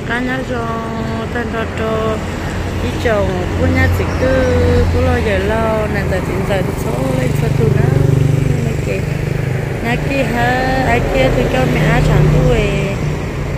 Qab nyob zoo tag nrho rau ib tsoom phooj ywg txiv kwv, phooj ywg laus, niam ntxawm txiv ntxawm txhua leej txhua tus na. Ces nyab Kij hab Ab Kiab tug coj me ab tshav ntuj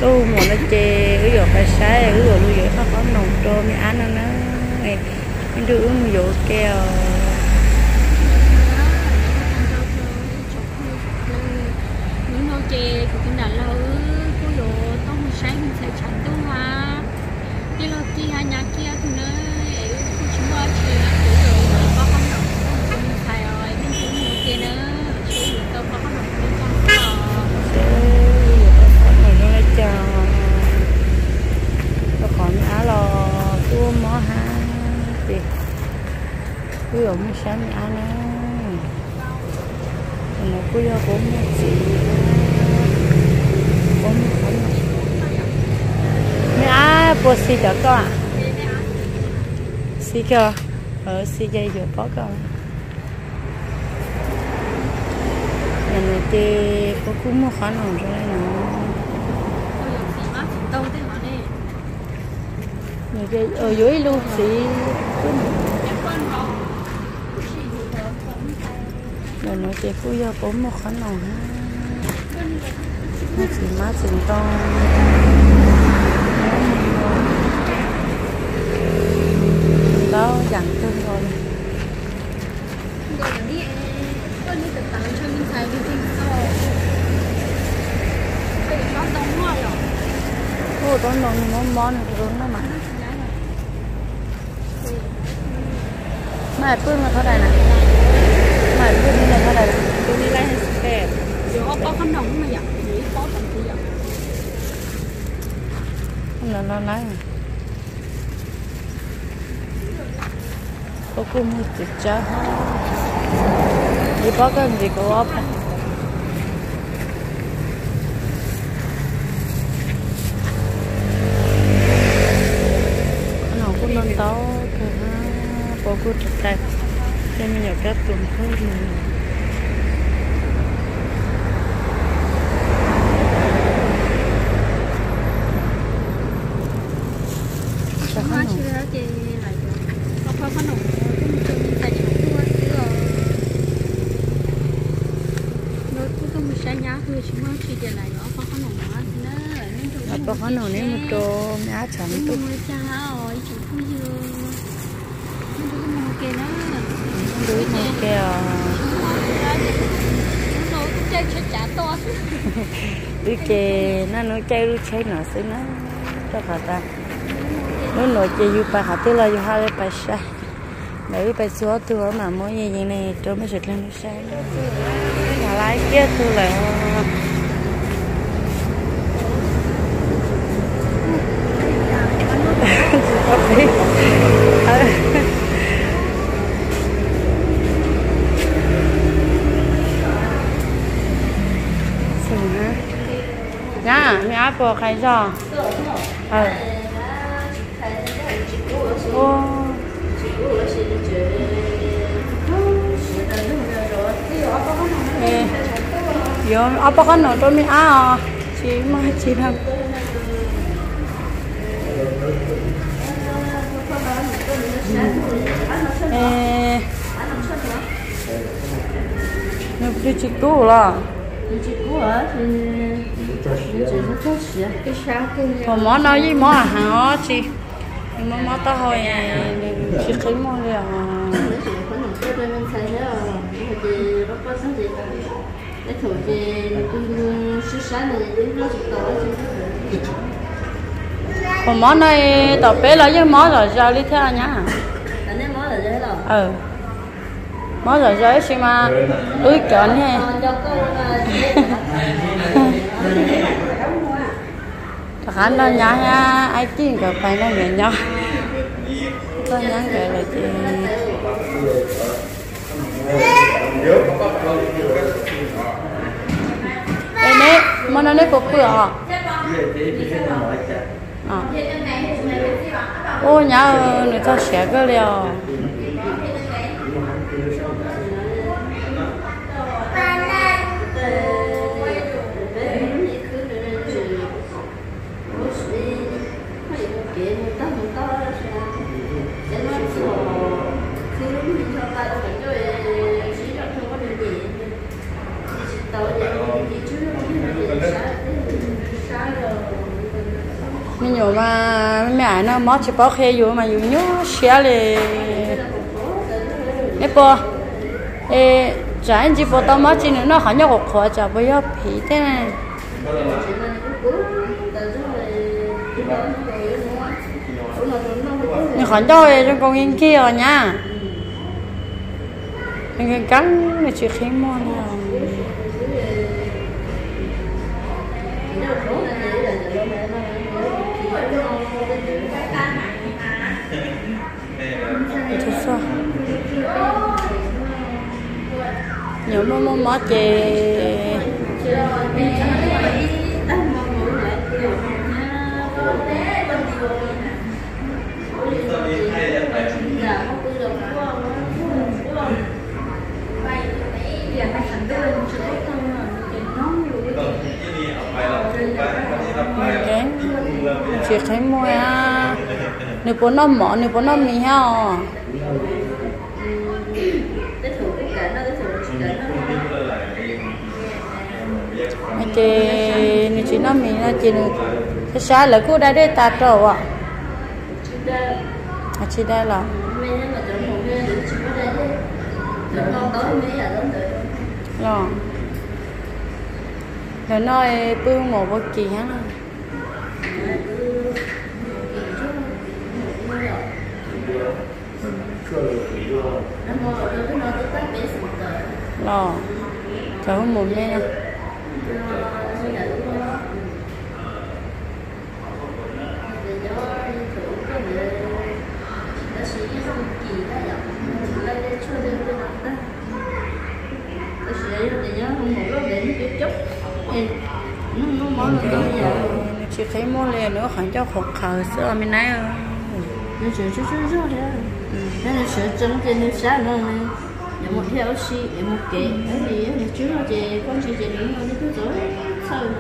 tuaj mus no ces wb yuav pais saib, wb yuav lug yuav ib qho qhob noom rau me ab no na. Ib ntu wb mus yuav ua ke os. Hnub no ces kuv tus niam laus wb kuj yuav tuaj mus saib me ntxhais tshav ntuj hab tij laug Kij hab nyab Kij ob tug na. Es wb kuj tsis muaj dab tsi, ces wb yuav tau qhob noom rau me ntxhais os, ib ntu wb mus ua ke na, seb yuav tau qhob noom zoo li cas. Rau qhov me ab los kuj mob hab ces wb yuav mus saib me ab na. Tus no kuj yog puab muaj txiv, puab muaj qhob noom. Me ab puas xis cov koj a? Xis kawg, xis ces yuav pob koj. Ntawm no ces puab kuj muaj qhob noom zoo li no. Yuav ib lub txiv. Ntawm no ces kuj yog puab muaj qhob noom hab, muaj txiv hmab txiv ntoo, ntau yam kawg nkaus li. Ua, pob ntoo nws mob mob nws rau noj mas. Maj pwj no thov dais na. Maj pwj no thov dais. Los los lawm. Koj kuj muaj txiv tsawb hab. Ib pob koj ntxiv kuv ob pob. Qhob noom kuj ntau ntau kawg hab, puab kuj rau qab tej me nyuam kab tus kawg li. Pob qhob noom neb mus rau me ab tshav ntuj. Ntu ib mus ke os. Wb ces naj nub caij lub tsheb no xwb na, rau qhov tas lub nuav ces yug pais qhov twg los yug hab le pais saib. Ntawm wb pais txhua ob tug mam muab yees yees le rau mej sawv dlawg saib. Nov lawv kiag tug lawm. Nyab, me ab puas qhais zog? Yuav ob pob qhob noom rau me ab os, tsis muaj tsi. Nws tsis kub los? Thaum mob no yeej mob heev os, tsis, nws mob mob taub hau, nws tsis qhib muag li os. Thaum mob no tom peb los yeej mob zom zaws li thiab nyab. Mob zom zaws tab sis mas wb cov niag rov qab nrog nyab thiab Ab Kij nkawd pais nrog nkawd nyob, nrog nyab nkawd lawm ces. Es neb hmo no neb puas pw os? Ua nyab, nws txog siav kawg li os. Me nyuam mas me me ais no mob tsis paub qhia yus mas yus nyuaj siab li. Neb puas, tsam ib ntsis puas tau mob tsis nws noj qhov ncauj qhuav qhuav tsam puas yog phiv thiab. Nws qhov ncauj zoo nkaus nkig nkig os nyab. Nws nkees nkees nws tsis qhib muag li os. Nyuam muaj muaj mob ces tsis qhib muag. Nws puas noj mov, nws puas noj mis thiab os? Ces nws tsis noj mis no ces nws sab sab lawv kuj dai dej tas rau as. Tsis dai los? Los, lawv no pw mus ua ke thiab. Los, cov hu mus me no. Nws tsis qhib muag li, nws qhov ncauj qhuav qhawv xwb os me nab. Nws sawv tsees ces nws sab no, yuav mus dhia ua si, yuav mus kev, tab sis yog nws tsis zog ces koj ntsia ces nws yog ib tug txawj txhawj.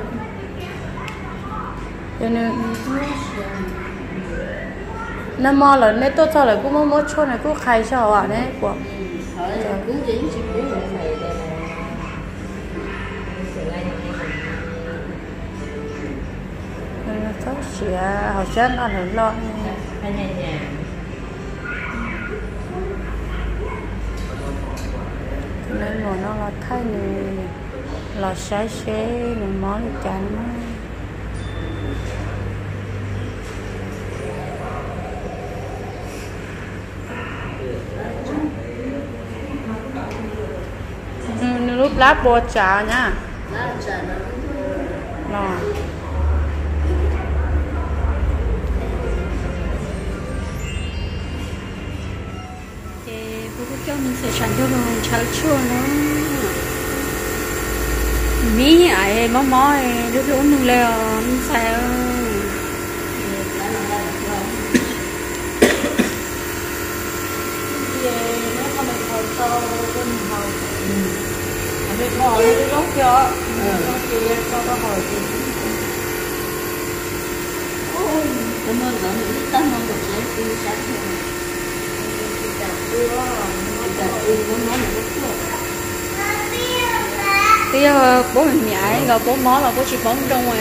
Nag hmo lawm neb tuaj txog lawm kuj muab muab tshuaj nws kuj qhais zog as neb puas? Txhob siav hauv siab noj lawm loj. Neb mus no los thaij nws, los saib seb nws mob li cas no. Nws lub plab puas tsav na? Los, ces kuv kuj coj me ntxhais tshav ntuj los ntshaw tshuaj no. Nws me ais mob mob, lub hlub nws li os me ntxhais. Twb yog puab me me ais los puab mob los puab tsis paub nroo,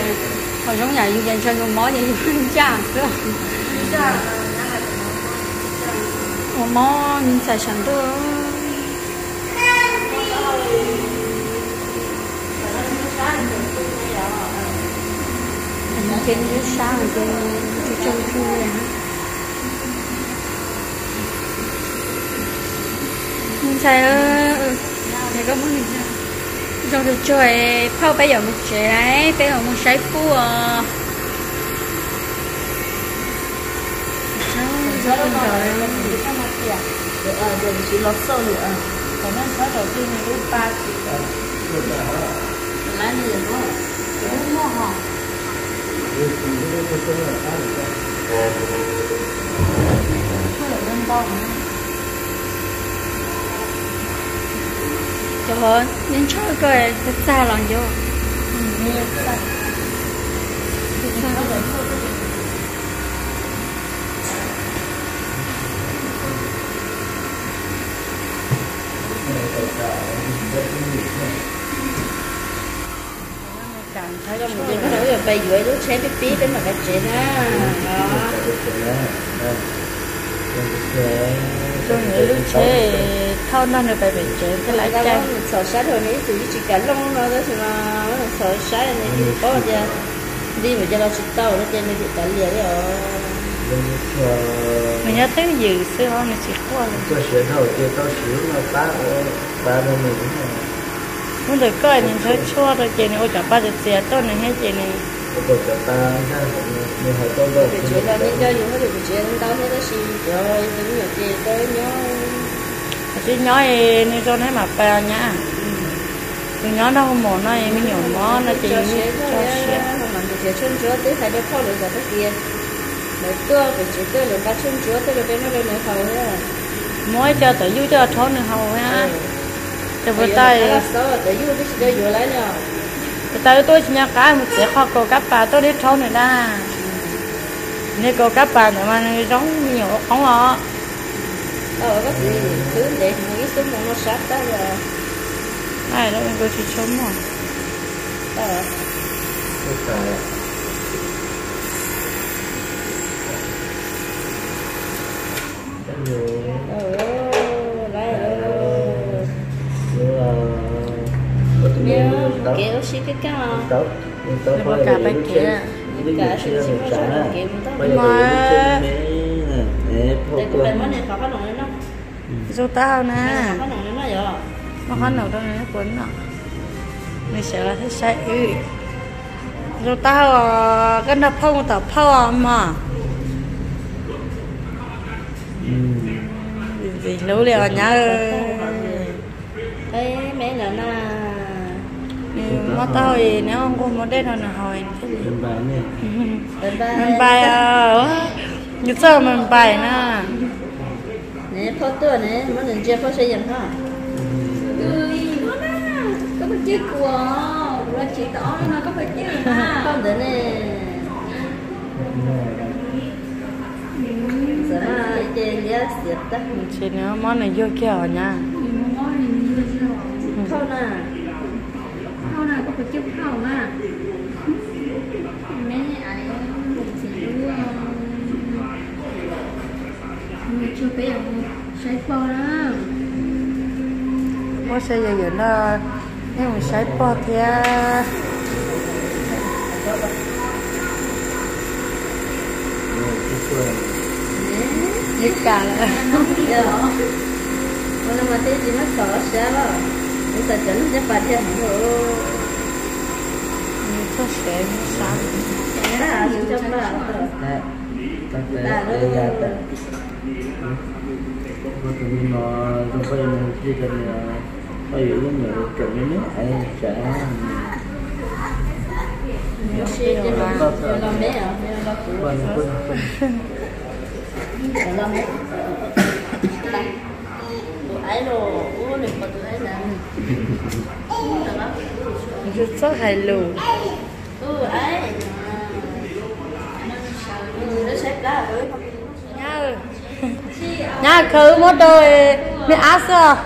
ho zoo yam yus ces ntshe yus mob ces yus ncaj xwb. Ua mob me ntxhais tshav ntuj. Ces lub sab ces tsis tsaug zog li. Me ntxhais, zoo tsuag tsuag, phauj peb yuav mus tsev lawm, peb yuav mus saib pub os. Cov neb ntshaw koj txag txag los nco. Ces koj yuav pais yuav ib lub tsheb pib pib peb mam pais tsev na. Zoo yuav ib lub tsheb thauj nrog nws pais pem tsev thiaj li caij. Txhom saib rau nws ib txwm yeej tsis kam looj no tab sis mas txhom saib nws tsis paub tias li mus ces los tsis tau no ces nws kuj kav liam li os. Nws nyob twj ywm xwb os, nws tsis quaj li. Koj siav dhau ces tau siv lub no pab, pab rau nws. Lub ntawm koj nws ntshaw tshuaj rau ces nws ua cov pa txias txias tuaj nws thiab ces nws ua cov pa ntag, nws hais tau ntau. Kuv tsev los nyob nco yus hauj lwm kuv tsev ntau thiab tab sis cov tus me nyuam ces tau nyob, tsis nyob nws zoo thiab mas pais nyab. Tus nyob nrog hu mom no me nyuam mob no ces yus tso siab. Mas nws tias tshuaj ntsuab twb hais rau phauj lawv kom tag kis lawv tuaj pem tsev tuaj lawv nqa tshuaj ntsuab tuaj rau peb noj rau nws haus thiab. Muab ib co tawv yuj coj rhaub nws haus thiab. Ces puas tas, tawv yuj twb tsis tau yuav lawm. Puas tas wb tuaj tsis nco qab mus txiav qho kaus kab pas tuaj neb rhaub nws dab. Nws kaus kab pas ntawd mas nws zoo me nyuam ua qoob os. Tau koj txiv khwb ntev ib xub mus no sab tag li. Ai, lub nkauj tsis tshua muaj. Kev ua si kab kab. Nws puas kam pais kev? Zoo taub hau na. Muab qhob noom rau nws puas noj. Nws sawv los thiaj saib wb. Zoo taub hau, koj nrog phauj mus tom phauj mog. Ntxim hlub li os nyab. Nws muab taub hau neb ua nkuaj muab dej rau nws haus thiaj li. Npais, nws txoj npais na. Phauj tuaj ne, muab nws ntsia phauj saib yeem hos. Koj puas cem kuv os, kuv los tsis tau no koj puas cem na. Phauj ntawd ne. Txawm mas ces liab xiav tag. Ntshe nws mob nws yuag kiag os nyab. Phauj na, phauj na, koj puas cem phauj na? Me aiv, txiv hlub, mus tsuag peb saib pog na. Muab saib yog yuav nrog nej mus saib pog thiab. Li cas lawm? Ua no mas tej tsis muab txhom sab los, kuv xav cov neeg caj pas dhia heev. Txog sev sab. Tus me no zoo poj yog nws tig rau nws, poj yuav ib lub me tseem me me aiv tsav. Txhob hais lus. Nyab, nyab khaws wb muab rau me ab xwb os.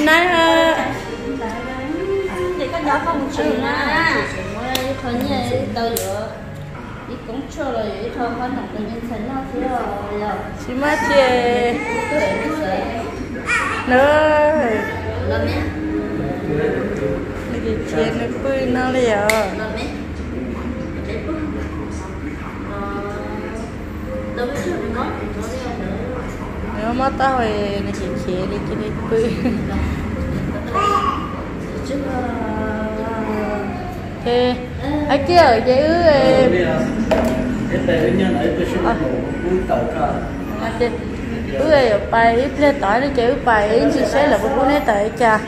Nab, tsis muaj cia na. Nws khiav nws pw no li os. Nws mob taub hau nws khiav khiav li cia li pw. Ces hais kiag ces wb, wb yuav pais ib pliag tod no ces wb pais ib ntsis saib lawv puas pub neb tawm li cas.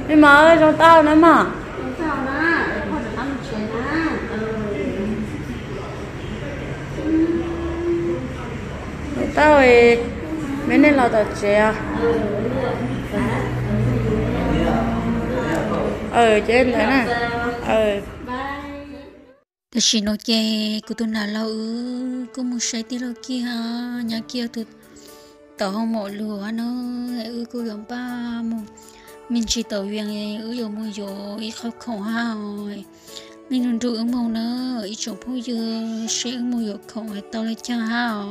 Me mos, zoo tau na mog. Zoo tau, me nej los tom tsev os. Ces ntawd na. Tam sim no ces kuv tus nam laus wb kuj mus saib tij laug Kij hab nyab Kij tus tom hoo mom lug hab na, wb kuj yuav npaj mus me ntsis tom Vias, wb yuav mus yuav ib qho khoom hab os. Mej nrug nrug wb moog na, ib tsoom phooj ywg, seb wb mus yuav khoom has tau le caag hab os.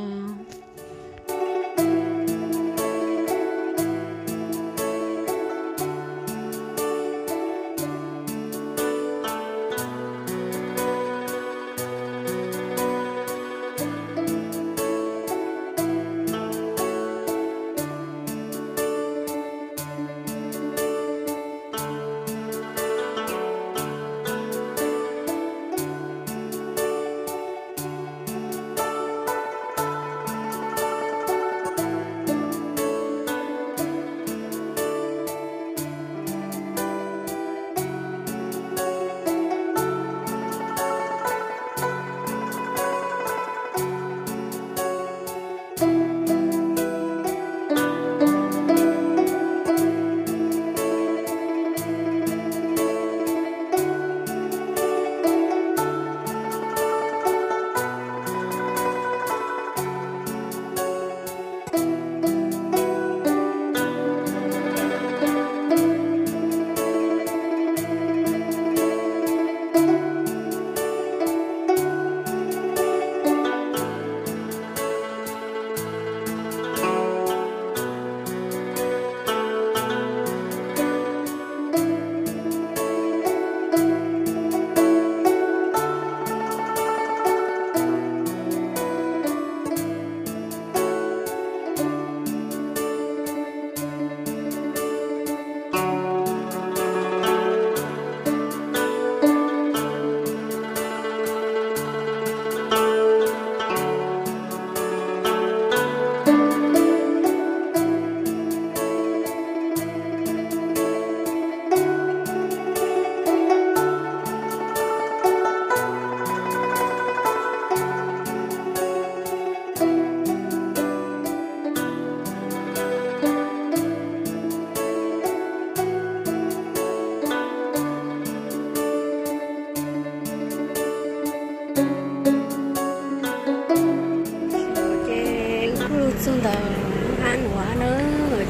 Ces wb kuj lug txug ntawm lub hab nuav na,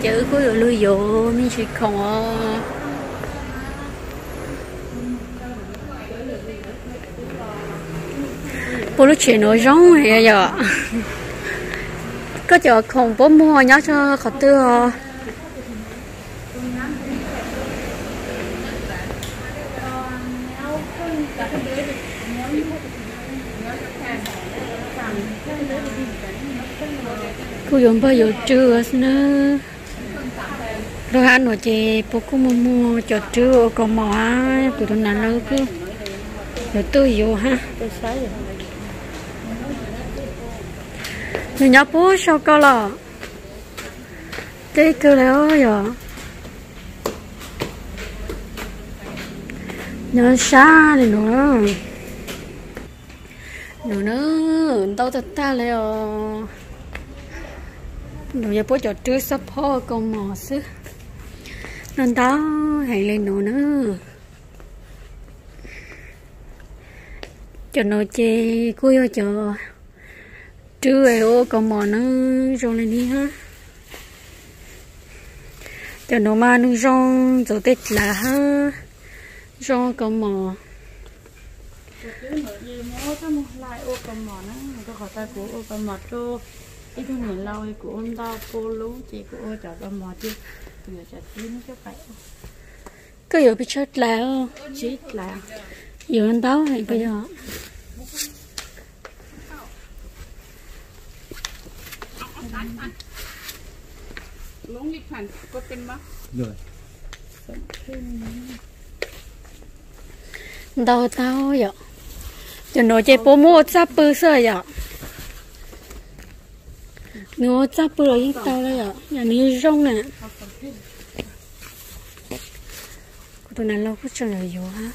ces wb kuj yuav lug yuav me ntsis khoom os. Puab lub tsev nuav zoo yom. Koj cov khoom puab muag nyob rua qhov twg os? Kuj yuav npawg yuav rwg xwb na. Lub hab nuav ces puab kuj muag muag cov rwg ua kaus mom hab, kuv tus nam laug kuj yuav tuaj yuav hab. Nwg nyob puag sau koj los. Teb kawg le os yog. Nyob sab le nuav. Nuav na, ntau tag tag le os. Nuav yog puab cov rwg xab phob kaus mom xwb. Ntau ntau heev le nuav na. Cov nuav ces kuj yog cov rwg ua kaus mom na, zoo le nuav hab. Cov nuav mas nwg zoo ntxuav tej dlav hab zoo kaus mom. Ua kaus mom na, rau qhov tas kuv ua kaus mom rau ib tug niam laus, kuv ua ntau pua lub ces kuv ua cov kaus mom ces kuv yuav cov tib coj pais. Koj yuav pes tsawg dlav? Yuav ntau heev puas yog? Ntau tau yom. Cov nuav ces puab muab ua txaj pw xwb yom. Nws ua txaj pw los yeej tau le yom, yog nws zoo zoo na. Kuv tus nam laug kuj tseem yuav yuav hab.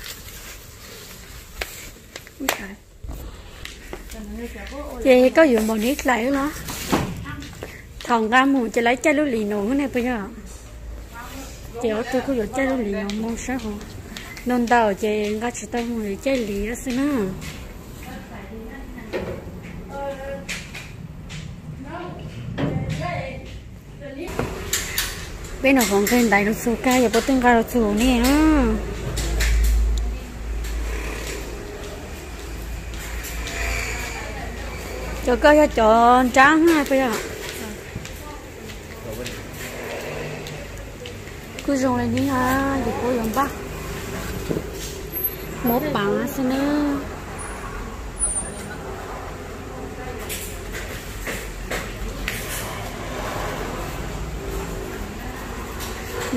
Ces koj yuav npaum neb dlaim los? Thaum nqa mus ces lawv caij lub lis nuav ne puas yog? Ces ob tug kuj yuav caij lub lis nuav mus sab hov. Ntau ntau ces nqa tsis tau mus yuav caij lis xwb na. Peb nov qhov nqeg ntaiv los txug kag, yog puab twb nqa los txug ne. Cov koj yog cov nrab puas yog? Kuj zoo li ne, yus puab yuav npaj muab paav xwb na.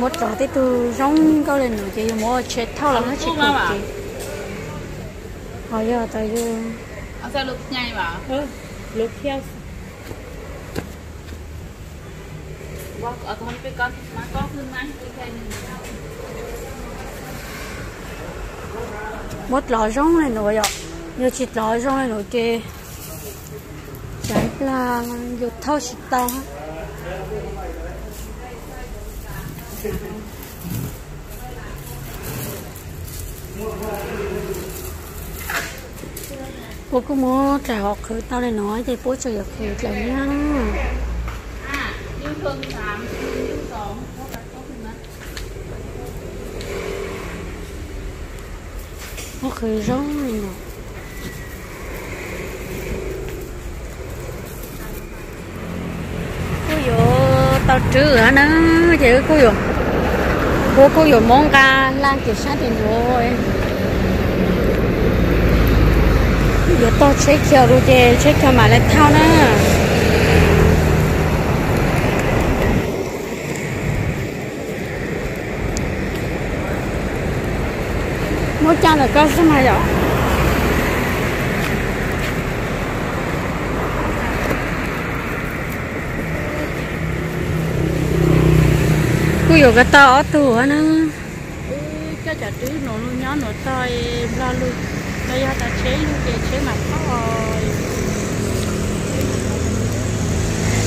Muab rov tej tug zoo nkauj li no ces yus muab tsheb thauj los tsis pom kev. Ho yog tas yus muab dlov zoo li no yom, yog tsis dlov zoo li no ces tsam plag yus thauj tsis tau. Puab kuj muab dlaim hov qhwv tau li no ces puab tseem yuav qhwv dlaim na. Muab qhwv zoo li no. Kuj yuav tau rwb na, ces kuj yuav, puab kuj yuav muab nqa laj kiag sab tim nuav. Yuav tog tsheb chaw lug ces tsheb chaw mam le thauj na. Muab caj ntawm koj xwb mas yom. Kuj yuav ko taw ob tug na. Coj cov rwb nuav lug nyob nuav tog nplog lug, los yog tas tsheb lug ces tsheb mam thauj.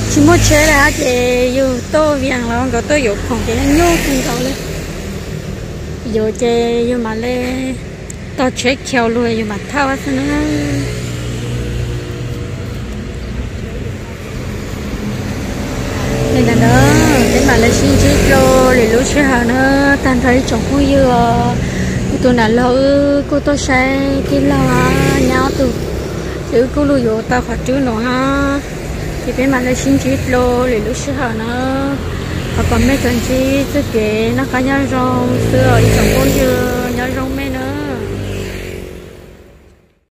Tsis muaj tsheb lawm hab ces yug tuaj Vias los nkawd tuaj yuav khoom ces nyuaj kawg nkaus li. Yuav ces yug mam le tog tsheb khiaus lug yug mam thauj xwb na. Li ntawd na, peb mam le sib ntsib dlua lwm lub sij hawm na. Tag nrho ib tsoom phooj ywg os, kuv tus nam laug wb kuj tuaj saib tij laug nyab ob tug, ces wb kuj lug yuav tau qhov rwb nuav hab, ces peb mam le sib ntsib dlua lwm lub sij hawm na. Thov kom mej tsuas ntsib txuj kev noj qab nyob zoo xwb os ib tsoom phooj ywg.